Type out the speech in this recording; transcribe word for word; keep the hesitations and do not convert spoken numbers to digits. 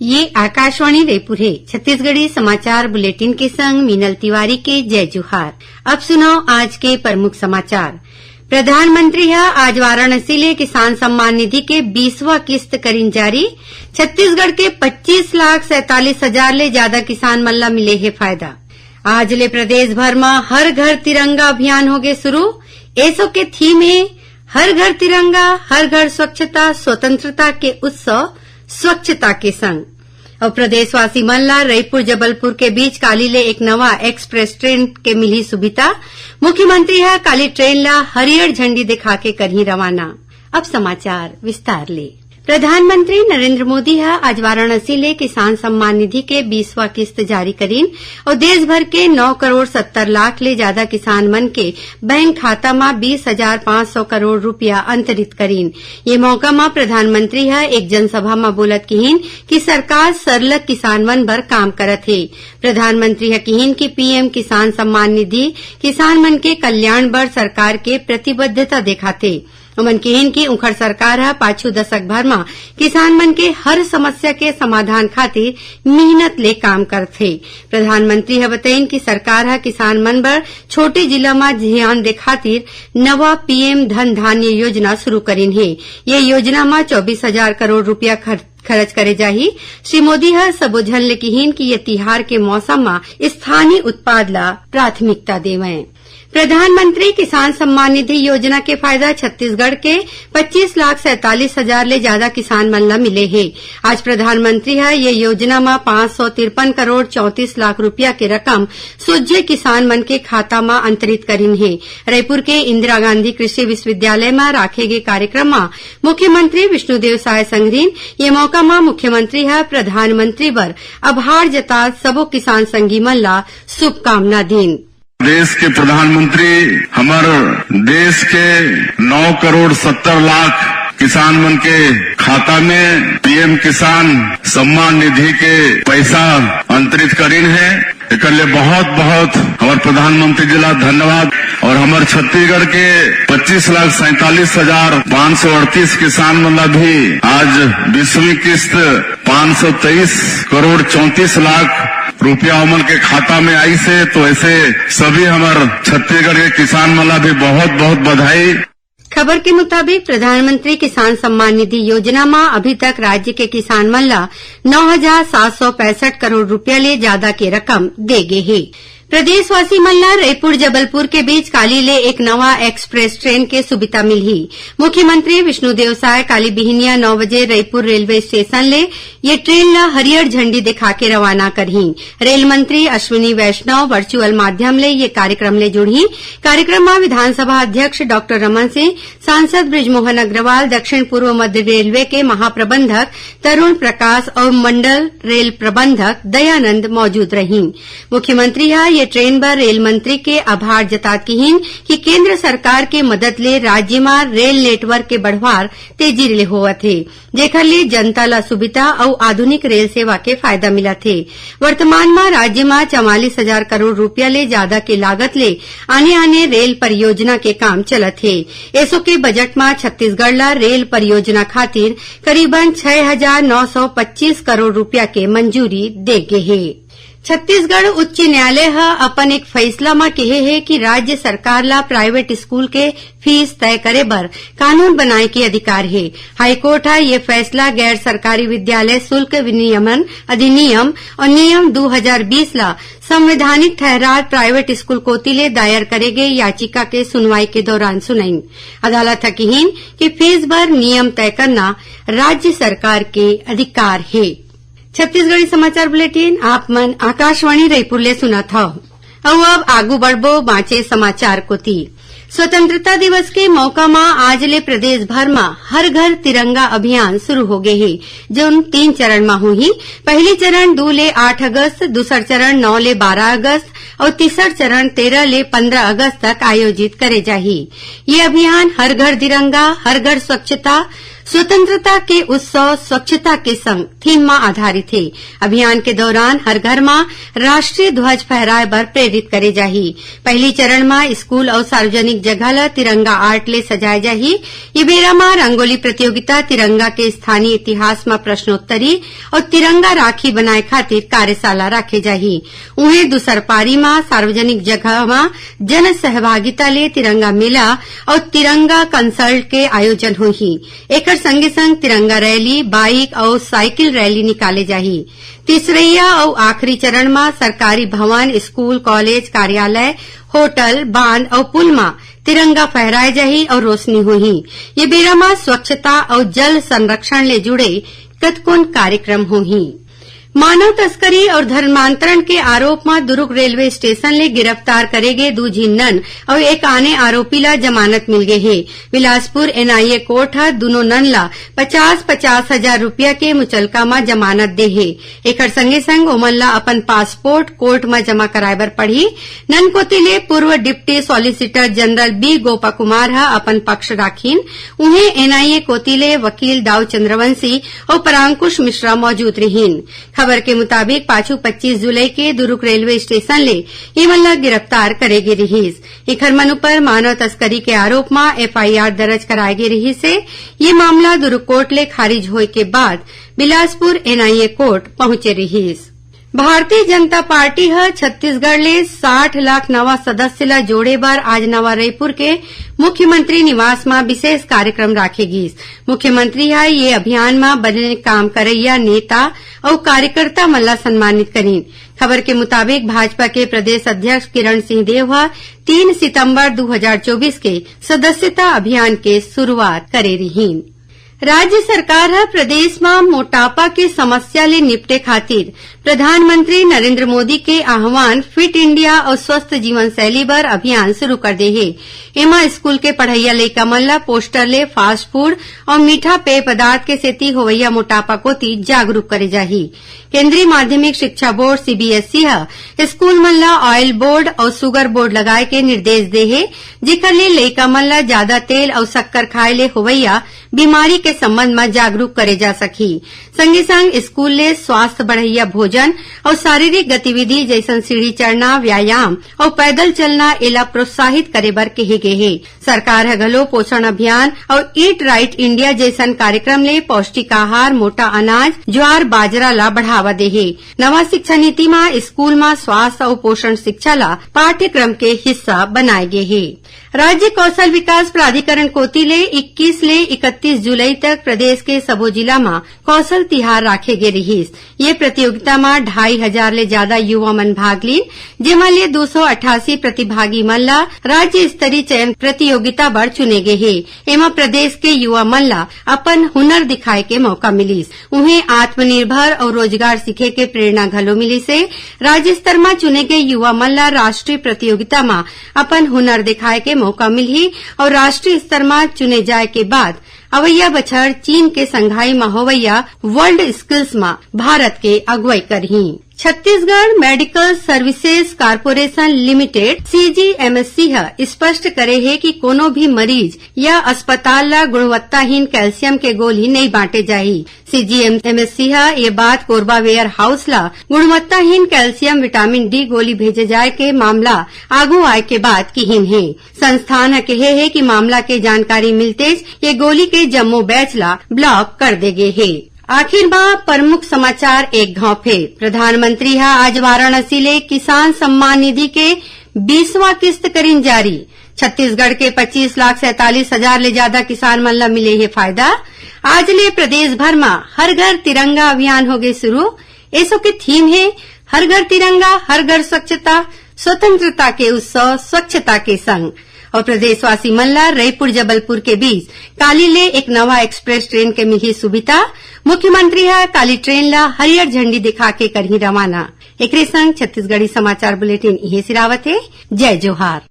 ये आकाशवाणी रायपुर हे। छत्तीसगढ़ी समाचार बुलेटिन के संग मीनल तिवारी के जय जोहार। अब सुनव आज के प्रमुख समाचार। प्रधानमंत्री ह आज वाराणसी ले किसान सम्मान निधि के बीसवाँ किस्त करिन जारी। छत्तीसगढ़ के पच्चीस लाख सैंतालीस हजार ले जादा किसान मन ला मिले हे फायदा। आज ले प्रदेश भर म हर घर तिरंगा अभियान होगे शुरू। एसो के थीम हे, हर घर तिरंगा, हर घर स्वच्छता, स्वतंत्रता के उत्सव, स्वच्छता के संग। अउ प्रदेशवासी मन ला रईपुर जबलपुर के बीच काली ले एक नवा एक्सप्रेस ट्रेन के मिलही सुविधा। मुख्यमंत्री ह काली ट्रेन ला हरियर झंडी दिखा के करही रवाना। अब समाचार विस्तार ले। प्रधानमंत्री नरेंद्र मोदी ह आज वाराणसी ले किसान सम्मान निधि के बीसवाँ किस्त जारी करीन अउ देश भर के नौ करोड़ सत्तर लाख ले जादा किसान मन के बैंक खाता म बीस हजार पाँच सौ करोड़ रुपया अंतरित करीन। ये मौका म प्रधानमंत्री ह एक जनसभा म बोलत किहीन कि सरकार सरलग किसान मन बर काम करत हे। प्रधानमंत्री ह किहीन कि पीएम किसान सम्मान निधि किसान मन के कल्याण बर सरकार के प्रतिबद्धता देखाथे। ओमन किहीन कि उंखर सरकार ह पाछू दशक भर म किसान मन के हर समस्या के समाधान खातिर मेहनत ले काम करथे। प्रधानमंत्री ह बतईन कि सरकार ह किसान मन बर छोटे जिला म धियान दे खातिर नवा पीएम धन धान्य योजना शुरू करीन हे। ये योजना म चौबीस हजार करोड़ रुपया खर-, खरच करे जाही। श्री मोदी ह सबो झन ले किहीन कि ये तिहार के मौसम म स्थानीय उत्पाद ला प्राथमिकता देवंय। प्रधानमंत्री किसान सम्मान निधि योजना के फायदा छत्तीसगढ़ के पच्चीस लाख सैंतालीस हजार ले जादा किसान मन ल मिले हे। आज प्रधानमंत्री ह ये योजना म पाँच सौ तिरपन करोड़ चौंतीस लाख रुपया के रकम सोझे किसान मन के खाता म अंतरित करिन हे। रईपुर के इंदिरा गांधी कृषि विश्वविद्यालय म राखे गे कार्यक्रम म मुख्यमंत्री विष्णुदेव साय संघरिन। ये मौका म मुख्यमंत्री ह प्रधानमंत्री बर आभार जतात सबो किसान संगी मन ल शुभकामना दीन। देश के प्रधानमंत्री हमर देश के नौ करोड़ सत्तर लाख किसान मन के खाता में पीएम किसान सम्मान निधि के पैसा अंतरित करिन हे। एकर ले बहुत बहुत हमर प्रधानमंत्री जी ला धन्यवाद। और हमर छत्तीसगढ़ के पच्चीस लाख सैंतालीस हजार पाँच सौ अड़तीस किसान मन ला भी आज बीसवीं किस्त पाँच सौ तेईस करोड़ चौंतीस लाख रुपया ओमन के खाता में आइस हे। तो ऐसे सभी हमर छत्तीसगढ़ के किसान मन ला भी बहुत बहुत बधाई। खबर के मुताबिक, प्रधानमंत्री किसान सम्मान निधि योजना म अभी तक राज्य के किसान मन ल नौ हजार सात सौ पैंसठ करोड़ रुपया ले जादा के रकम दे गे हे। प्रदेशवासी मन ल रईपुर जबलपुर के बीच काली ले एक नवा एक्सप्रेस ट्रेन के सुविधा मिलही। मुख्यमंत्री विष्णुदेव साय काली बिहिनिया नौ बजे रईपुर रेलवे स्टेशन ले ये ट्रेन ल हरियर झंडी दिखा के रवाना करही। रेल मंत्री अश्विनी वैष्णव वर्चुअल माध्यम ले ये कार्यक्रम ले जुड़ही। कार्यक्रम म विधानसभा अध्यक्ष डॉक्टर रमन सिंह, सांसद बृजमोहन अग्रवाल, दक्षिण पूर्व मध्य रेलवे के महाप्रबंधक तरुण प्रकाश अउ मंडल रेल प्रबंधक दयानंद मौजूद रहिन। मुख्यमंत्री ह ये ट्रेन बर रेल मंत्री के आभार जतात किहीन कि केंद्र सरकार के मदद ले राज्य म रेल नेटवर्क के बढ़वार तेजी ले होवत हे, जेखर ले जनता ल सुविधा अउ आधुनिक रेल सेवा के फायदा मिलत हे। वर्तमान म राज्य म चवालीस हजार करोड़ रुपया ले जादा के लागत ले आने-आने रेल परियोजना के काम चलत हे। एसो के बजट म छत्तीसगढ़ ल रेल परियोजना खातिर करीबन छह हजार नौ सौ पच्चीस करोड़ रुपया के मंजूरी दे गे हे। छत्तीसगढ़ उच्च न्यायालय ह अपन एक फैसला म केहे हे कि राज्य सरकार ल प्राइवेट स्कूल के फीस तय करे बर कानून बनाए के अधिकार हे। हाईकोर्ट ह ये फैसला गैर सरकारी विद्यालय शुल्क विनियमन अधिनियम अउ नियम दू हजार बीस ल संवैधानिक ठहरात प्राइवेट स्कूल कोति ले दायर करे गे याचिका के सुनवाई के दौरान सुनइन। अदालत ह किहीन कि फीस बर नियम तय करना राज्य सरकार के अधिकार हे। छत्तीसगढ़ी समाचार बुलेटिन आप मन आकाशवाणी रईपुर ले सुनत हव। अउ अब आगू बढ़बो बांचे समाचार कोति। स्वतंत्रता दिवस के मौका म आज ले प्रदेश भर म हर घर तिरंगा अभियान शुरू हो गे हे, जउन तीन चरण म होही। पहली चरण दू ले आठ अगस्त, दूसर चरण नौ ले बारह अगस्त अउ तीसर चरण तेरह ले पंद्रह अगस्त तक आयोजित करे जाही। ये अभियान हर घर तिरंगा, हर घर स्वच्छता, स्वतंत्रता के उत्सव स्वच्छता के संग थीम म आधारित हे। अभियान के दौरान हर घर म राष्ट्रीय ध्वज फहराए बर प्रेरित करे जाही। पहिली चरण म स्कूल अउ सार्वजनिक जगह ल तिरंगा आर्ट ले सजाए जाही। ये बेरा म रंगोली प्रतियोगिता, तिरंगा के स्थानीय इतिहास म प्रश्नोत्तरी अउ तिरंगा राखी बनाए खातिर कार्यशाला राखे जाही। उहें, दूसर पारी म सार्वजनिक जगह म जन सहभागिता ले तिरंगा मेला अउ तिरंगा कंसर्ट के आयोजन होही। एकर संगे संग तिरंगा रैली, बाइक अउ साइकिल रैली निकाले जाही। तीसरइया अउ आखिरी चरण म सरकारी भवन, स्कूल, कॉलेज, कार्यालय, होटल, बांध अउ पुल म तिरंगा फहराए जाही अउ रोशनी होही। ये बेरा म स्वच्छता अउ जल संरक्षण ले जुड़े कतकोन कार्यक्रम होही। मानव तस्करी अउ धर्मांतरण के आरोप म दुरूग रेलवे स्टेशन ले गिरफ्तार करे गे दू झिन नन अउ एक आने आरोपी ल जमानत मिल गे हे। बिलासपुर एनआईए कोर्ट ह दूनों नन ल पचास पचास हजार रुपया के मुचलका म जमानत दे हे। एखर संगे संग ओमन ल अपन पासपोर्ट कोर्ट म जमा कराए बर पड़ही। नन कोति ले पूर्व डिप्टी सॉलिसिटर जनरल बी गोपा कुमार ह अपन पक्ष राखिन। उहें, एनआईए कोति ले वकील दाऊ चंद्रवंशी अउ परांकुश मिश्रा मौजूद रिहीन। खबर के मुताबिक, पाछू पच्चीस जुलाई के दुरूग रेलवे स्टेशन ले इमन ल गिरफ्तार करे गे रिहीस। इखर मन ऊपर मानव तस्करी के आरोप म एफआईआर दर्ज कराए गे रिहीस हे। ये मामला दुरूग कोर्ट ले खारिज होए के बाद बिलासपुर एनआईए कोर्ट पहुंचे रिहीस। भारतीय जनता पार्टी ह छत्तीसगढ़ ले साठ लाख नवा सदस्य ल जोड़े बर आज नवा रईपुर के मुख्यमंत्री निवास म विशेष कार्यक्रम राखे गीस। मुख्यमंत्री ह ये अभियान म बने काम करइया नेता अउ कार्यकर्ता मन ल सम्मानित करीन। खबर के मुताबिक, भाजपा के प्रदेश अध्यक्ष किरण सिंह देव ह तीन सितंबर दू हजार चौबीस के सदस्यता अभियान के शुरुआत करे रिहीन। राज्य सरकार ह प्रदेश म मोटापा के समस्या ले निपटे खातिर प्रधानमंत्री नरेंद्र मोदी के आह्वान फिट इंडिया अउ स्वस्थ जीवन शैली बर अभियान शुरू कर दे हे। एमा स्कूल के पढ़इया लइका मन ल पोस्टर ले फास्ट फूड अउ मीठा पेय पदार्थ के सेती होवइया मोटापा कोति जागरूक करे जाही। केंद्रीय माध्यमिक शिक्षा बोर्ड, सीबीएसई, ह स्कूल मन ल ऑयल बोर्ड अउ शुगर बोर्ड लगाए के निर्देश दे हे, जेकर ले लइका मन ल जादा तेल अउ शक्कर खाए ले होवइया बीमारी के संबंध म जागरूक करे जा सकही। संगे संग स्कूल ले स्वास्थ्य बढ़इया भोजन अउ शारीरिक गतिविधि जइसन सीढ़ी चढ़ना, व्यायाम अउ पैदल चलना, एला प्रोत्साहित करे बर केहे गे हे। सरकार ह घलो पोषण अभियान अउ ईट राइट इंडिया जइसन कार्यक्रम ले पौष्टिक आहार, मोटा अनाज, ज्वार, बाजरा ला बढ़ावा दे हे। नवा शिक्षा नीति म स्कूल म स्वास्थ्य अउ पोषण शिक्षा ला पाठ्यक्रम के हिस्सा बनाए गे हे। राज्य कौशल विकास प्राधिकरण कोति ले इक्कीस ले इकतीस जुलाई तक प्रदेश के सबो जिला म कौशल तिहार राखे गे रिहीस। ये प्रतियोगिता म ढाई हजार ले जादा युवा मन भाग लीन, जेमा ले दू सौ अट्ठासी प्रतिभागी मन ला राज्य स्तरीय चयन प्रतियोगिता बर चुने गे हे। एमा प्रदेश के युवा मन ला अपन हुनर दिखाए के मौका मिलिस। उहें, आत्मनिर्भर अउ रोजगार सीखे के प्रेरणा घलो मिलिस हे। राज्य स्तर म चुने गे युवा मन ला राष्ट्रीय प्रतियोगिता म अपन हुनर दिखाए के मौका मिलही अउ राष्ट्रीय स्तर म चुने जाए के बाद अवइया बछर चीन के संघाई म होवइया वर्ल्ड स्किल्स म भारत के अगुवई करही। Chhattisgarh medical services corporation limited, CGMSC, ह स्पष्ट करे हे कि कोनो भी मरीज या अस्पताल ला गुणवत्ताहीन कैल्शियम के गोली नइ बांटे जाही। सीजीएमएससी ह ये बात कोरबा वेयर हाउस ला गुणवत्ताहीन कैल्शियम विटामिन डी गोली भेजे जाए के मामला आगू आए के बाद किहिन हे। संस्थान ह केहे हे कि मामला के जानकारी मिलतेच ये गोली के जम्मो बैच ला ब्लॉक कर दे गे हे। आखिर म प्रमुख समाचार एक घांव फेर। प्रधानमंत्री ह आज वाराणसी ले किसान सम्मान निधि के बीसवां किस्त करिन जारी। छत्तीसगढ़ के पच्चीस लाख सैंतालीस हजार ले जादा किसान मन ल मिले हे फायदा। आज ले प्रदेश भर म हर घर तिरंगा अभियान होगे शुरू। एसो के थीम हे, हर घर तिरंगा, हर घर स्वच्छता, स्वतंत्रता के उत्सव स्वच्छता के संग। अउ प्रदेशवासी मन ला रईपुर जबलपुर के बीच काली ले एक नवा एक्सप्रेस ट्रेन के मिलही सुविधा। मुख्यमंत्री ह काली ट्रेन ला हरियर झंडी दिखा के करही रवाना। एकरे संग छत्तीसगढ़ी समाचार बुलेटिन इहें सिरावत हे। जय जोहार।